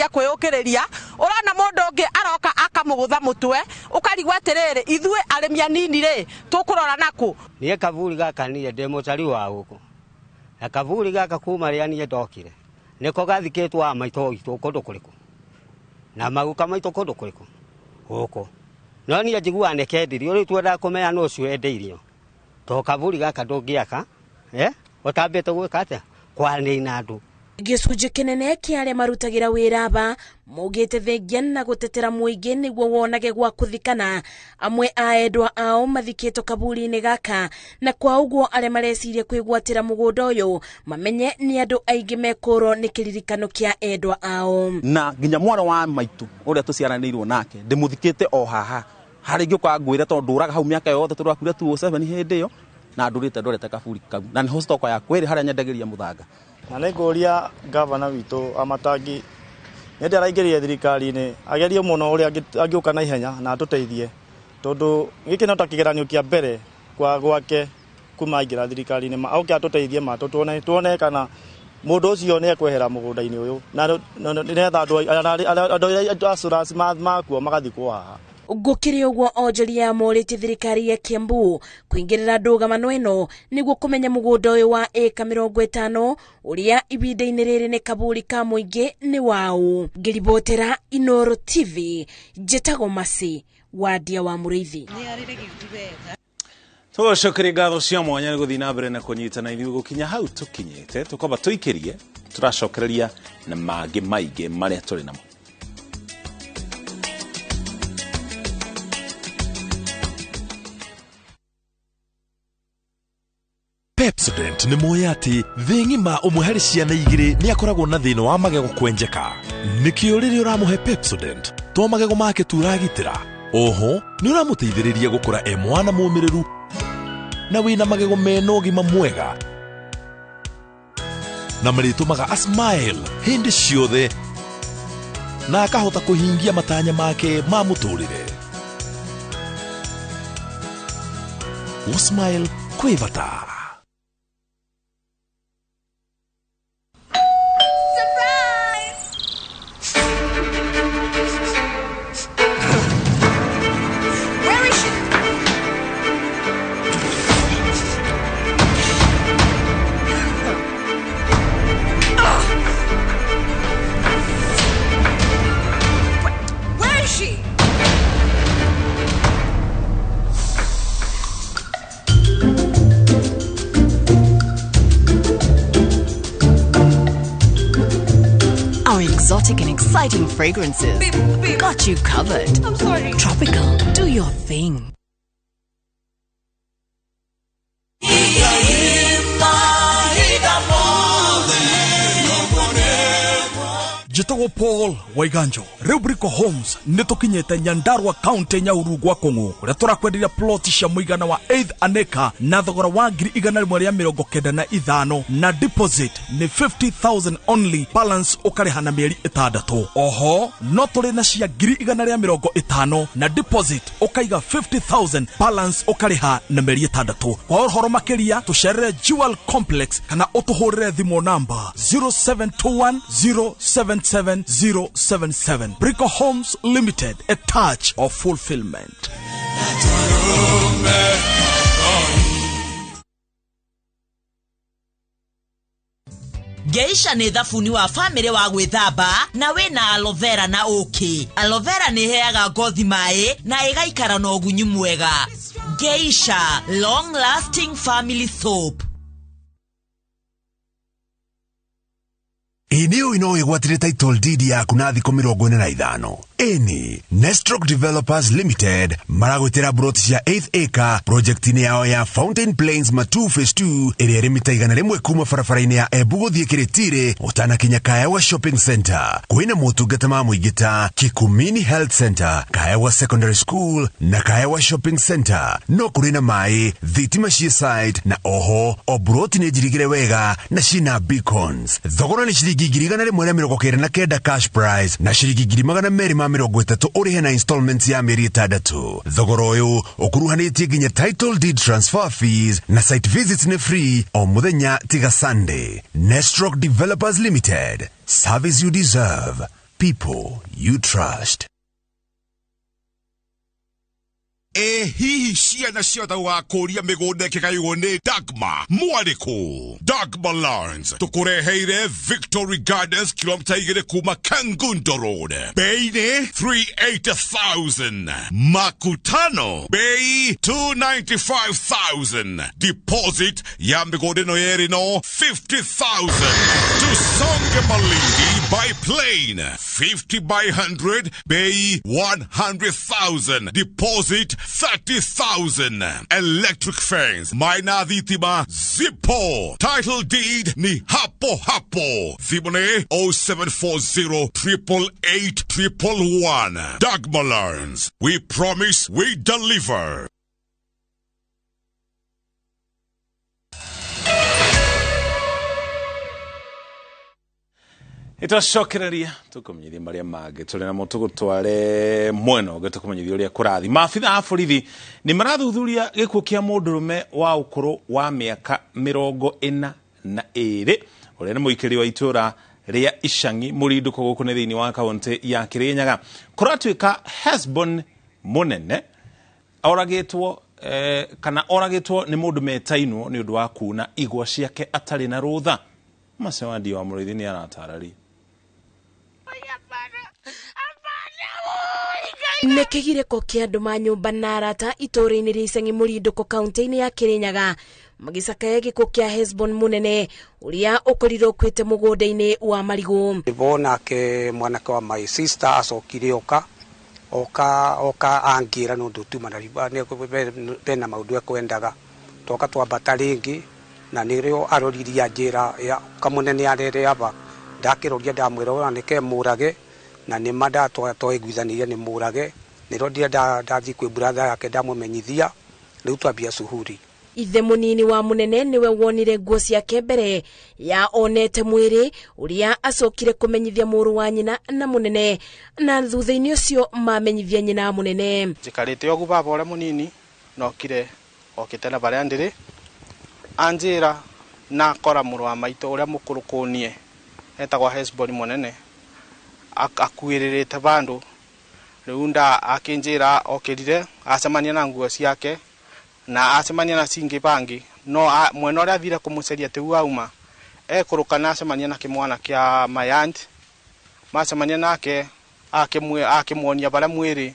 Arageria kwĩyũkĩrĩria, ũrona mũndũ ũngĩ aroka akamũgũtha mũtwe, ũkarigwo atĩrĩrĩ, ithuĩ arĩmi anini rĩ, tũkũrora nakũ? Niĩ kaburi gaka niĩ ndĩ mũtari wa gũkũ, na kaburi gaka kuma rĩrĩa niĩ ndokire nĩko gathikĩtwo a maitũ witũ kũndũ kũrĩkũ na maguka maitũ kũndũ kũrĩkũ gũkũ, no niĩ njiguaga nĩ kendirio. Rĩu twendaga kũmenya nũ ũcio wendeirio, to kaburi gaka ndũngĩaka ũtambĩte gwĩka atĩa, kwanina andũ. Gĩcunjĩ kĩnene kĩa arĩa marutagĩra wĩra aba maugĩte thengia na gũtetera mũingĩ nĩguo wonage gwa kũthikana. Amwe a endwa ao mathikĩtwo kaburi-inĩ gaka, na kwa ũguo arĩa mareciria kwĩgwatĩra mũgũnda ũyũ mamenye nĩ andũ aingĩ mekũrwo nĩ kĩririkano kĩa endwa ao. Na nginya mwana wa maitũ ũrĩa tũciaranĩirwo nake ndĩmũthikĩte o haha harĩ ngĩũka ngwĩre, tondũ ndũraga hau mĩaka yothe tũrakuire 2007 hĩndĩ ĩyo, na ndũrĩte ndorete kaburi kau, na nĩho stoko yakwa ĩrĩ harĩa nyendagĩria mũthanga. Na nĩ ngũria gavana witũ Amatangi nĩ araingĩrire thirikari-inĩ, agerie mũno ũrĩa angĩũka na ihenya na atũteithie, tondũ gĩkĩ no ta kĩgeranio kĩa mbere kwa gwake kuma aingĩra thirikari-inĩ, oke atũteithie ma tuone kana mũndũ ũcio nĩ ekwehera mũgũnda-inĩ ũyũ, na nĩgetha andũ assurance makuo magathikwo haha. Gũkĩrĩ ũguo, onjoria morĩtie thirikari ya Kiambu kũingĩrĩra ndũgamano ĩno nĩguo kũmenya mũgũnda ũyũ wa ĩka 50 ũrĩa ibinda-inĩ rĩrĩ nĩ kaburi ka mũingĩ nĩ waũ. Ngĩribotera Inooro TV, njĩtagwo Mercy Wandia wa Mũrĩithi. Tũgũcokeria ngatho cia mwanya nĩ gũthiĩ na mbere na kũnyitana ithuĩ gũkinya hau tũkinyĩte, tũkwamba tũikĩrie, tũracokereria na mangĩ maingĩ marĩa tũrĩ namo. Pepsodent nĩ moĩ atĩ thĩ ng'ima ũmwe harĩ ciana igĩrĩ nĩ akoragwo na thĩna wa magego kwenjeka. Nĩkĩo rĩrĩa ũramũhe Pepsodent to magego make tu ũragitĩra, oho nĩ ũramũteithĩrĩria gũkũra e mwana mũmĩrĩru na wĩna magego mena ũgima mwega na marĩtũmaga a smile hĩndĩ ciothe na akahota kũhingia matanya make ma mũtũrĩre. Gũ-smile kwĩ bata. Where is she? Where is she? Our exotic and exciting fragrances got you covered. I'm sorry. Tropical, do your thing. Njĩtagwo Paul Waiganjo. Rĩu Brico Homes nĩ tũkinyĩte Nyandarua County, Nyahururu gwa Kũng'ũ, kũrĩa tũrakwenderia plot cia mũigana wa 8 an acre na thogora wa 195,000, na deposit nĩ 50,000 only, balance ũkarĩha na mĩeri 6. Oho no tũrĩ na cia 150,000, na deposit ũkaiga 50,000, balance ũkarĩha na mĩeri 6. Kwa ũhoro makĩria tũcerere Jewel Complex kana ũtũhũrĩre thimũ namba 0721 077 077. Brico Homes Limited, a touch of fulfillment. Geisha nĩ thabuni wa famĩlĩ wa gwĩthamba na wĩna aloe vera na ũkĩ. Aloe vera nĩ ĩheaga ngothi maĩ na ĩgaikara na ũgunyu mwega. Geisha long lasting family soap. Ĩ nĩ ũĩ no wĩgwatĩre title deed yaku na thikũ 45? Ĩni Nestrock Developers Limited maragwĩtĩra broti cia 8 acre project-inĩ yao ya Fountain Plains Matu Phase 2, ĩrĩa ĩrĩ mita 100 kuma barabara-inĩ ya Embu gũthiĩ Kĩrĩtirĩ ũtanakinya Kaewa Shopping Center. Kwĩna motungata ma mũingĩ ta Kikumini Health Center, Kaewa Secondary School na Kaewa Shopping Center. No kũrĩ na maĩ, thitima ciĩ site, na oho o broti nĩ njirigĩre wega na ciĩna beacons. Thogora nĩ ciringi 199,000 cash price na ciringi 230,000 ũrĩhe na installments ya mĩeri 6. Thogora ũyũ ũkuruhanĩtie nginya title deed transfer fees, na site visits nĩ free o mũthenya tiga Sunday. Nestrock Developers Limited, service you deserve. People you trust. Ĩ hihi ciana ciothe gũgakũria mĩgũnda ĩkĩgaywo nĩ Dagma mwarĩkũ? Dagma Lands tũkũreheire Victory Gardens, kilomita 2 kuma Kangundo Road, bei nĩ 380,000, Makutano bei 295,000, deposit ya mĩgũnda ĩno yerĩ no 50,000. Tusonge Malindi by plane, 50 by 100, bei 100,000, deposit 30,000. Electric fence, maina thitima zipo, title deed ni hapo hapo. Thimũ nĩ 0740 888 111. Dagma Lands, we promise, we deliver. Ĩtwacokereria tũkũmenyithia marĩa mangĩ tũrĩ namo, tũgũtware mwena ũngĩ tũkũmenyithia ũrĩa kũrathi. Maabitha a borithi nĩ marathuthuria gĩkuũ kĩa mũndũrũme wa ũkũrũ wa mĩaka 42, ũrĩa nĩ mũikari wa itũũra rĩa Icang'i Mũrindũko gũkũ nĩ thĩinĩ wa kaũntĩ ya Kĩrĩnyaga. Kũratuĩka Hesbon Mũnene oragĩtwo, kana oragĩtwo nĩ mũndũ metainwo nĩ ũndũ wa kuna igwa ciake atarĩ na rũtha. Macewandi wa Mũrĩithi nĩ aratararia. Nĩ kĩgirĩko kĩa andũ ma nyũmba na arata itũũra-inĩ rĩa Icang'i Mũrindũko kaũntĩ-inĩ ya Kĩrĩnyaga magĩcakaya gĩkuũ kĩa Hesbon Mũnene ũrĩa ũkorirwo ũkuĩte mũgũnda-inĩ wa marigũ. Bo nake mwanake wa my sister acokire oka oka oka angira nĩ ũndũ tuma na bena maũndũ ekwendaga, twoka twambata rĩngĩ na nĩrĩo aroririe anjĩra ya kamũnene arere aba, ndakĩroria ndamwĩra ona nĩke mũrage, na nĩma ndatwaiguithanirie nĩ mũrage, nĩrĩo ndire ndathiĩ kwĩ brother yake ndamũmenyithia, rĩu twambia cuhuri. Ithe mũnini wa Mũnene nĩwe wonire nguo ciake mbere ya onete mwĩrĩ ũrĩa acokire kũmenyithia mũrũ wa nyina na Mũnene, na thutha-inĩ ũcio mamenyithia nyina Mũnene. Njikarĩte ũguo baba ũrĩa mũnini nokire okĩte na barĩa ndĩrĩ anjĩra na kora mũrũ wa maitũ ũrĩa mũkũrũ kũnie etagwo Hesbon Mũnene akuĩrĩrĩte bandũ, rĩu nda akĩnjĩra okĩrire acemania na nguo ciake na acemania na cingĩ bangi, no mwena ũrĩa athire kũmũcaria tĩu auma ekũrũka na acemania na kĩmwana kĩa my aunt, macemania nake akĩmuonia barĩa mwĩrĩ,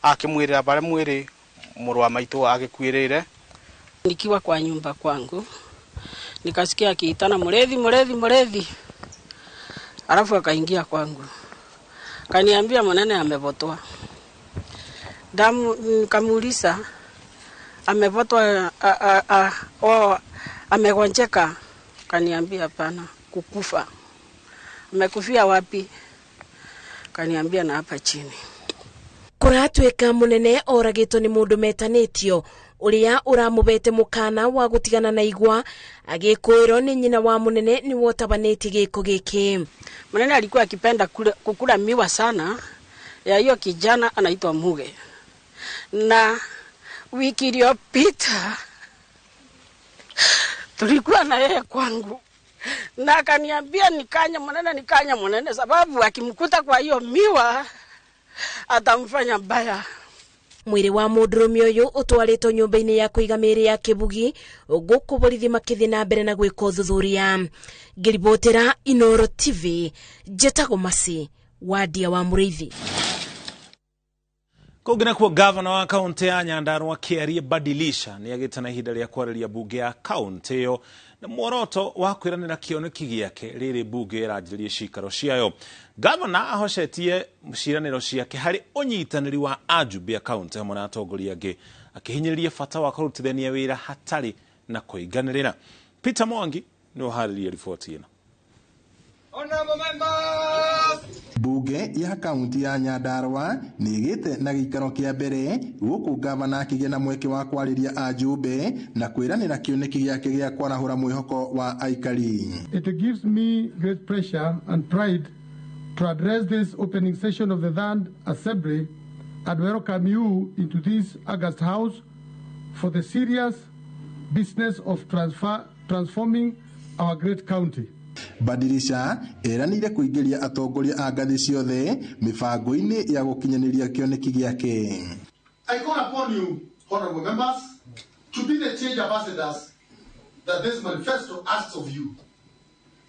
akĩmwĩrĩra barĩa mwĩrĩ mũrũ wa maitũ agĩkuĩrĩire. Nikiwa kwa nyumba kwangu nikasikia akiitana Mũrĩithi, Mũrĩithi, Mũrĩithi, alafu akaingia kwangu kaniambia Mũnene amevotwa. Damu nikamuuliza amevotwa amegonjeka? Kaniambia hapana, kukufa. Amekufia wapi? Kaniambia na hapa chini. Kũratuĩka Mũnene oragĩtwo nĩ mũndũ metanĩtio ũrĩa ũramũbete mũkana wa gũtigana na igwa, agĩkũĩrwo nĩ nyina wa Mũnene nĩwe ũtabanĩtie gĩko gĩkĩ. Mũnene alikuwa akipenda kukula miwa sana ya hiyo kijana anaitwa Muge, na wiki iliyopita tulikuwa na yeye kwangu na akaniambia nikanya Mũnene, nikanya Mũnene, sababu akimkuta kwa hiyo miwa atamfanya mbaya. Mwĩrĩ wa mũndũrũme ũyũ ũtwarĩtwo nyũmba-inĩ ya kũiga mĩĩrĩ ya Kĩbugi gũkũ borithi makĩthiĩ na mbere na gwĩka ũthuthuria. Ngĩribotera Inoro TV, njetagwo Masi Wadia wa Mũrĩithi. Kũngĩ nakuo, gavana wa kaũntĩ ya Nyandarua Kĩarie Badilisha nĩ agĩte na ihinda rĩa kwarĩria mbunge ya kaũntĩ ĩyo na muoroto wa kwĩranĩra kĩoneki gĩake rĩrĩ mbunge ĩranjĩrĩrie cikaro ciayo. Gavana ahocetie ciĩranĩro ciake harĩ ũnyitanĩri wa ajumbe a kaũntĩ hamwe na atongoria angĩ, akĩhinyĩrĩria bata wa kũrutithania wĩra hatarĩ na kũiganĩrĩra. Peter Mwangi nĩ ũharĩrie riboti ĩno. Bunge ya kaunti ya Nyandarua nĩ ĩgĩte na gĩikaro kĩa mbere gũkũ gavana akĩgĩa na mweke wa kwarĩria ajumbe na kwĩranĩra kĩoneki gĩake gĩa kwarahũra mwĩhoko wa aikari. It gives me great pleasure and pride to address this opening session of the Third Assembly and welcome you into this august house for the serious business of transforming our great county. Badilisha eranĩire kũingĩria atongoria a ngathĩ ciothe mĩbango-inĩ ya gũkinyanĩria kĩoneki gĩake. I call upon you, honorable members, to be the change ambassadors that this manifesto asks of you.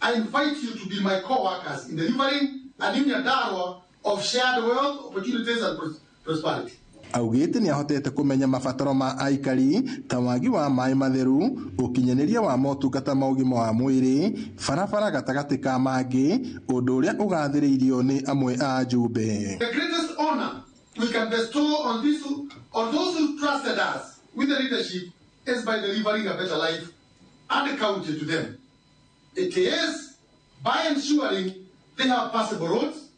I invite you to be my co-workers in delivering a new Nyandarua of shared wealth, opportunities and prosperity. Augĩte nĩ ahotete kũmenya mabataro ma aikari ta wagi wa maĩ matheru, ũkinyanĩria wa motungata ma ũgima wa mwĩrĩ, barabara gatagatĩ ka mangĩ, ũndũ ũrĩa ũgathĩrĩirio nĩ amwe a ajumbe. The greatest honor we can bestow on those who trusted us with the leadership is by delivering a better life and a county to them. It is by ensuring they have passable roads.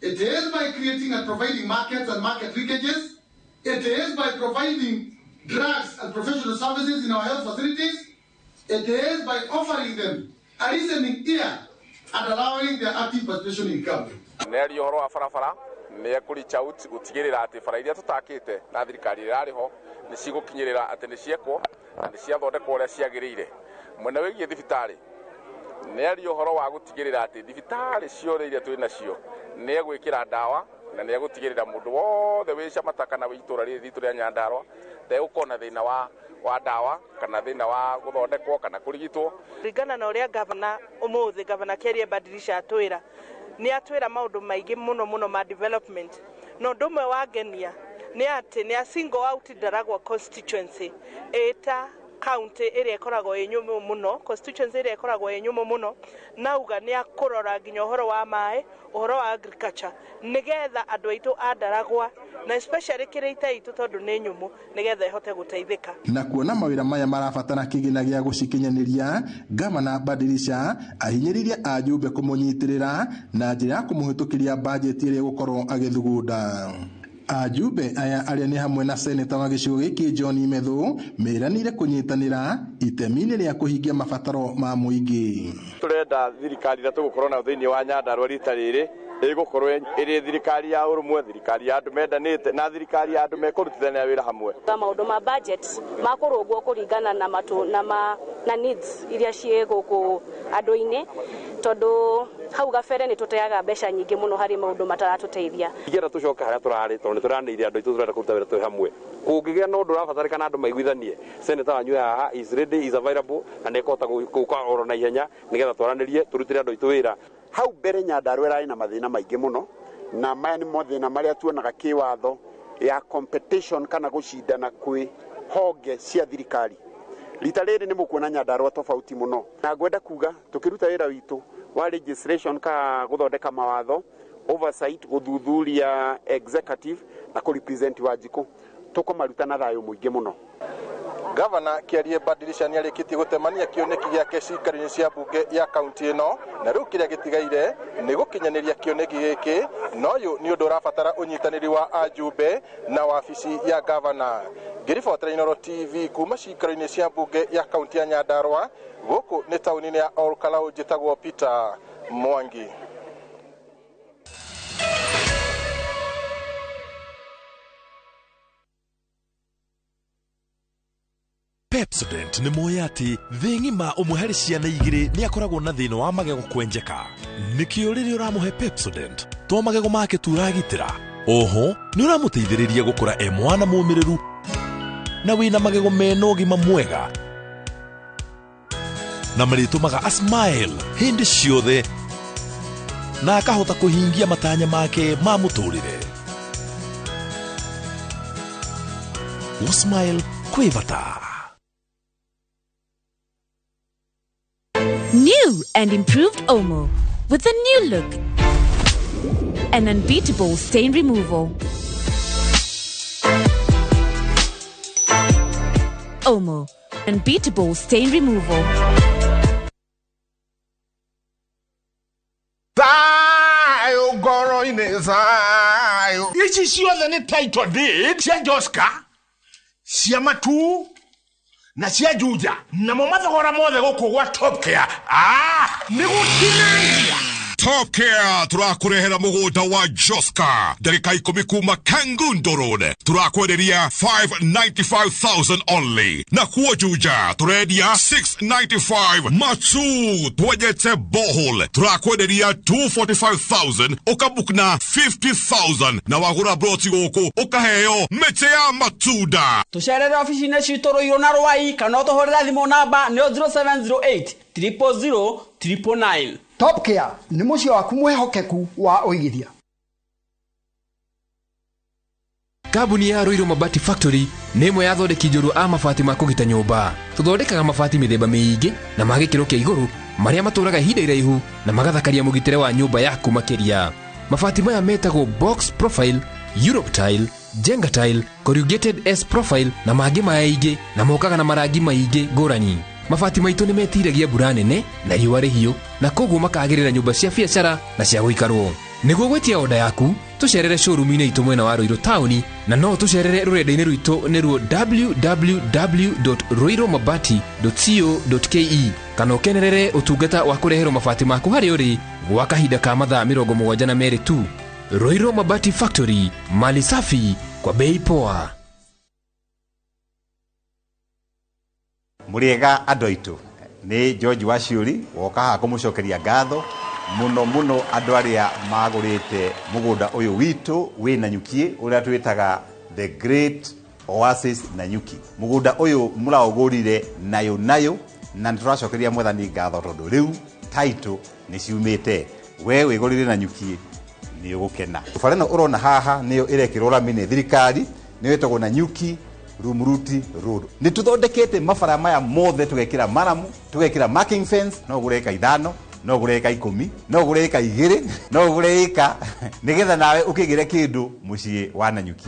It is by creating and providing markets and market linkages. It is by providing drugs and professional services in our health facilities. It is by offering them a listening ear and allowing their active participation in government. Nĩ ũhoro wa barabara nĩ ekũ out gũtigĩrĩra atĩ bara iria tũtakĩte na thirikari ĩrĩa ĩrarĩ ho nĩ cigũkinyĩrĩra atĩ nĩ ciekwo na nĩ ciathondekwo ũrĩa ciagĩrĩire. Mwena wĩgiĩ thibitarĩ nĩ aria ũhoro wa gũtigĩrĩra atĩ thibitarĩ ciothe iria twĩ nacio nĩ egwĩkĩra ndawa na nĩ egũtigĩrĩra mũndũ wothe wĩ Camata kana wĩ itũra rĩrĩ ritũ rĩa Nyandarua ndegũkorwo na thĩna wa ndawa kana thĩna wa gũthondekwo kana kũrigitwo. Kũringana na ũrĩa gavana ũmũthĩ, gavana Kiarie Badilisha atwĩra, nĩ atwĩra maũndũ maingĩ mũno mũno ma development, na ũndũ ũmwe wangenia nĩ atĩ nĩ a single out Ndaragwa constituency ĩta county ĩrĩa ĩkoragwo ĩ nyũmũ mũno, constituency ĩrĩa ĩkoragwo ĩ nyũmũ mũno, nauga nĩ akũrora nginya ũhoro wa maĩ, ũhoro wa agriculture, nĩgetha andũ aitũ a Ndaragwa na especially Kĩrĩita itũ tondũ nĩ nyũmũ, nĩgetha ĩhote gũteithĩka. Na kuona mawĩra maya marabatara kĩgĩna gĩa gũcikinyanĩria, gavana Badilisha ahinyĩrĩirie ajumbe kũmũnyitĩrĩra na njĩra ya kũmũhĩtũkĩria bajeti ĩrĩa egũkorwo agĩthugunda. Ajumbe aya arĩa nĩ hamwe na seneta wa gĩcigo gĩkĩ John Methu meranĩire kũnyitanĩra itemi-inĩ rĩa kũhingia mabataro ma mũingĩ. Tũrenda thirikari ĩrĩa tũgũkorwo nayo thĩinĩ wa Nyandarua rita rĩrĩ ĩgũkorwo ĩrĩ thirikari ya ũrũmwe, thirikari ya andũ mendanĩte na thirikari ya andũ mekũrutithania wĩra hamwe. Maũndũ ma budget makũrũngwo kũringana na matũ na needs iria ciĩ gũkũ andũ-inĩ, tondũ hau gabere nĩ tũteaga mbeca nyingĩ mũno harĩ maũndũ mataratũteithia. Ingĩenda tũcoke harĩa tũrarĩ tondũ nĩ tũranĩire andũ aitũ tũrenda kũruta wĩra twĩ hamwe. Kũngĩgĩa na ũndũ ũrabatarĩkana andũ maiguithanie, seneta wanyu haha is ready, is available na nĩ ekũhota gũka oro na ihenya nĩgetha twaranĩrie tũrutĩre andũ aitũ wĩra. Hau mbere Nyandarua ĩrarĩ na mathĩna maingĩ mũno, na maya nĩ mathĩna marĩa tuonaga kĩwatho ya competition kana gũcindana kwĩ honge cia thirikari. Rita rĩrĩ nĩ mũkuona Nyandarua tofauti mũno, na ngwenda kuga tũkĩruta wĩra witũ wa legislation ka gũthondeka mawatho, oversight, gũthuthuria executive na kũrepresent Wanjikũ, tũkũmaruta na thayũ mũingĩ mũno. Gavana Kiarie Badilisha nĩ arĩkĩtie gũtemania kĩoneki gĩake ciikaro-inĩ cia mbunge ya kaunti ĩno, na rĩu kĩrĩa gĩtigaire nĩ gũkinyanĩria kĩoneki gĩkĩ, na ũyũ nĩ ũndũ ũrabatara ũnyitanĩri wa ajumbe na wabici ya gavana. Ngĩribotera Inooro TV kuma ciikaro-inĩ cia mbunge ya kaunti ya Nyandarua, gũkũ nĩ taũni-inĩ ya Olkalau, njĩtagwo Peter Mwangi. Pepsodent nĩ moĩ atĩ thĩ ng'ima ũmwe harĩ ciana igĩrĩ nĩ akoragwo na thĩna wa magego kwenjeka. Nĩkĩo rĩrĩa ũramũhe Pepsodent to magego make tu ũragitĩra, oho nĩ ũramũteithĩrĩria gũkũra e mwana mũmĩrĩru na wĩna magego mena ũgima mwega na marĩtũmaga a smile hĩndĩ ciothe na akahota kũhingia matanya make ma mũtũrĩre. Gũ-smile kwĩ bata. New and improved Omo with a new look and unbeatable stain removal. Omo, unbeatable stain removal. Thayo ngoro-inĩ thayo. Ici ciothe nĩ title deed cia Joska, cia Matu na cia Juja, namo mathogora mothe gũkũ gwa Top Care nĩ gũtinangia. Top Care tũrakũrehera mũgũnda wa Joska ndagĩka 10 kuma Kangundo Road, tũrakwenderia 595,000 only. Na kuo Juja tũrendia 695. Matu twenjete borehole tũrakwenderia 245,000, ũkabook na 50,000, na wagũra broti gũkũ ũkaheo mĩtĩ ya matunda. Tũcerere obici-inĩ citũ Rũirũ na Rwai, kana ũtũhũrĩre thimũ namba nĩyo 0708 000 999. Top Care nĩ mũciĩ waku mwĩhokeku wa ũigithia. Kambuni ya Ruiru Mabati Factory nĩ ĩmwe ya athondeki njorua a mabati ma kũgita nyũmba. Tũthondekaga mabati mĩthemba mĩingĩ na ma gĩkĩro kĩa igũrũ marĩa matũraga ihinda iraihu na magathakaria mũgitĩre wa nyũmba yaku makĩria. Mabati maya metagwo box profile, Europe tile, Jenga tile, corrugated S profile na mangĩ maingĩ, na mokaga na marangi maingĩ ngũrani. Mabati maitũ nĩ metiragia mbura nene na riũa rĩhiũ, na koguo makagĩrĩra nyũmba cia biacara na cia gũikarwo. Nĩguo gwĩtia oda yaku, tũcerere showroom-inĩ itũ mwena wa Ruiru taũni, na no tũcerere rũrenda-inĩ rwitũ nĩruo www.ruirumabati.co.ke, kana ũkenerere ũtungata wa kũreherwo mabati maku harĩa ũrĩ gwa kahinda ka mathaa 72 tu. Ruiru Mabati Factory, mali safi kwa bei poa. Mũrĩega andũ aitũ, nĩ George Waciũri woka haha kũmũcokeria ngatho mũno mũno andũ arĩa magũrĩte mũgũnda ũyũ witũ wĩ Nanyuki, ũrĩa twĩtaga The Great Oasis Nanyuki. Mũgũnda ũyũ mũraũgũrire nayo nayo, na nĩ tũracokeria Mwathani ngatho tondũ rĩu title nĩ ciumĩte. We wĩgũrĩre Nanyuki nĩ ũgũkena. Bara ĩno ũrona haha nĩyo ĩrekĩrwo rami nĩ thirikari, nĩyo ĩtagwo Nanyuki Rumuruti Road. Nĩ tũthondekete mabara maya mothe, tũgekĩra maramu, tũgekĩra marking fence, no ũgũre ĩka 5, no ũgũre ĩka 10, no ũgũre ĩka 2, no ũgũre ĩka, nĩgetha nawe ũkĩgĩre kĩndũ mũciĩ wa Nanyuki.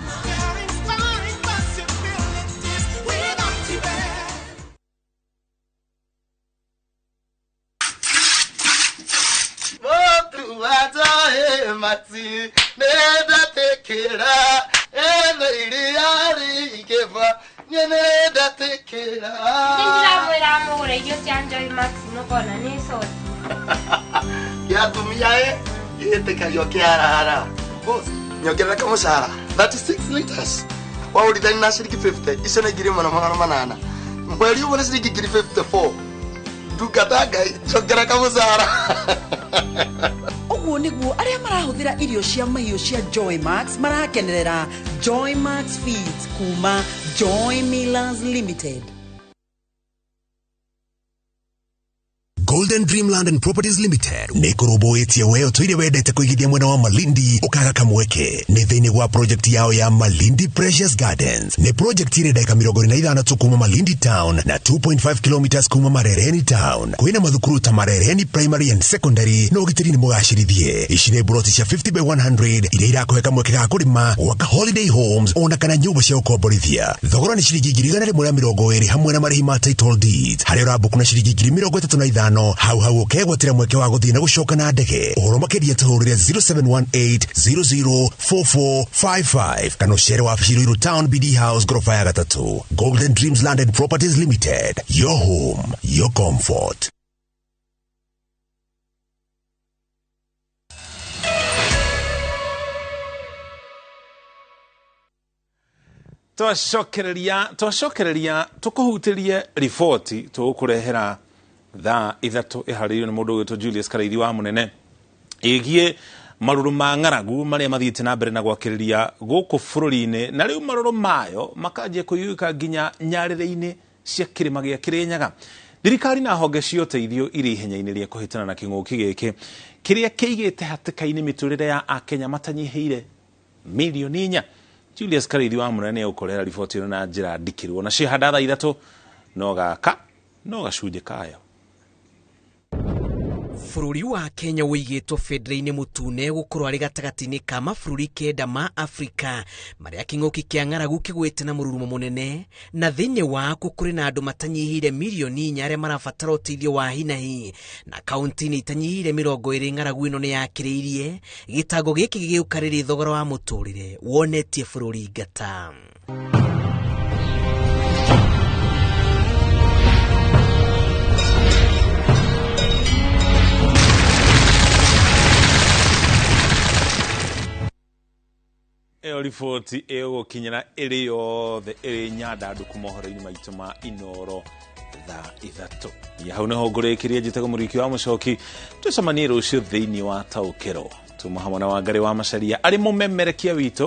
Ndĩramwĩra mũgũre irio cia Joy Max mũkona nĩ soda. Gĩatumia ĩ gĩtĩkagio kĩarara. Boss, nyongerera kamũcara 36 liters. Waũrithania na ciringi 50, icio nĩ 1800. Mweri ũmwe nĩ ciringi 54. Ndungata Ngai, nyongerera kamũcara. Ũguo nĩguo arĩa marahũthĩra irio cia mahiũ cia Joy Max marakenerera Joy Max Feeds kuma Joy Millers Limited. Golden Dreamland and Properties Limited nĩ kũrũmbũĩtie we ũtũire wendete kũigithia mwena wa Malindi ũkaga kamweke. Nĩ thĩinĩ wa project yao ya Malindi Precious Gardens. Nĩ project ĩrĩ ndagĩka 45 tu kuma Malindi Town na 2.5 kilometers kuma Marereni Town. Kwĩna mathukuru ta Marereni Primary and Secondary na ũgitĩri nĩ mũgacĩrithie. Ici nĩ broti cia 50 by 100 iria irakũhe kamweke ga kũrĩma, gwaka holiday homes ona kana nyũmba cia gũkomborithia. Thogora nĩ ciringi 120,000 hamwe na marĩhi ma title deeds, harĩa ũrabuku na ciringi 35,000. Hau hau ũkegwatĩra mweke wa gũthiĩ na gũcoka na ndege. Ũhoro makĩria tũhũrĩre 0718 004455 kana ũcere wabici Ruiru Town BD House ngoroba ya 3. Golden Dreams Land and Properties Limited, your home, your comfort. Twacokereria tũkũhutĩrie riboti tũgũkũrehera thaa 3 ĩharĩirio nĩ mũndũ ũgwĩtwo Julius Karaithi wa Mũnene ĩgiĩ marũrũ ma ng'aragu marĩa mathiĩte na mbere na gwakĩrĩria gũkũ bũrũri-inĩ, na rĩu marũrũ mayo makanjia kũiyũka nginya nyarĩrĩ-inĩ cia kĩrĩma gĩa Kĩrĩnyaga. Thirikari na honge cia ũteithio irĩ ihenya-inĩ rĩa kũhĩtana na kĩng'ũki gĩkĩ kĩrĩa kĩigĩte hatĩka-inĩ mĩtũrĩre ya Akenya matanyihĩire milioni 4. Julius Karaithi wa Mũnene nĩ egũkũrehera riboti ĩno na njĩra ndikĩru, ona ciahanda thaa 3 no gaka no gacunjĩ kayo. Bũrũri wa Kenya ũigĩtwo bendera-inĩ mũtune gũkorwo arĩ gatagatĩ-inĩ ka mabũrũri 9 ma Afrika marĩa kĩng'ũki kĩa ng'aragu kĩgwĩte na mũrurumo mũnene, na thĩinĩ wakuo kũrĩ na andũ matanyihĩire milioni 4 arĩa marabatara ũteithio wa hinahi, na kaunti-inĩ itanyihĩire 20 ng'aragu ĩno nĩ yakĩrĩirie. Gĩtango gĩkĩ gĩgĩũka rĩrĩ thogora wa mũtũrĩre wonetie bũrũri ngata. Ĩyo riboti ĩgũkinyĩra ĩrĩ yothe ĩrĩ nyandandũku mohoro-inĩ maitũ ma Inoro thaa 3. Ya hau nĩho ngũrĩkĩria. Njĩtagwo Mũriki wa Mũcoki. Tũcemanie rũciũ thĩinĩ wa Taũkĩrwo. Tuma hamwe na Wangarĩ wa Macaria arĩ mũmemerekia witũ.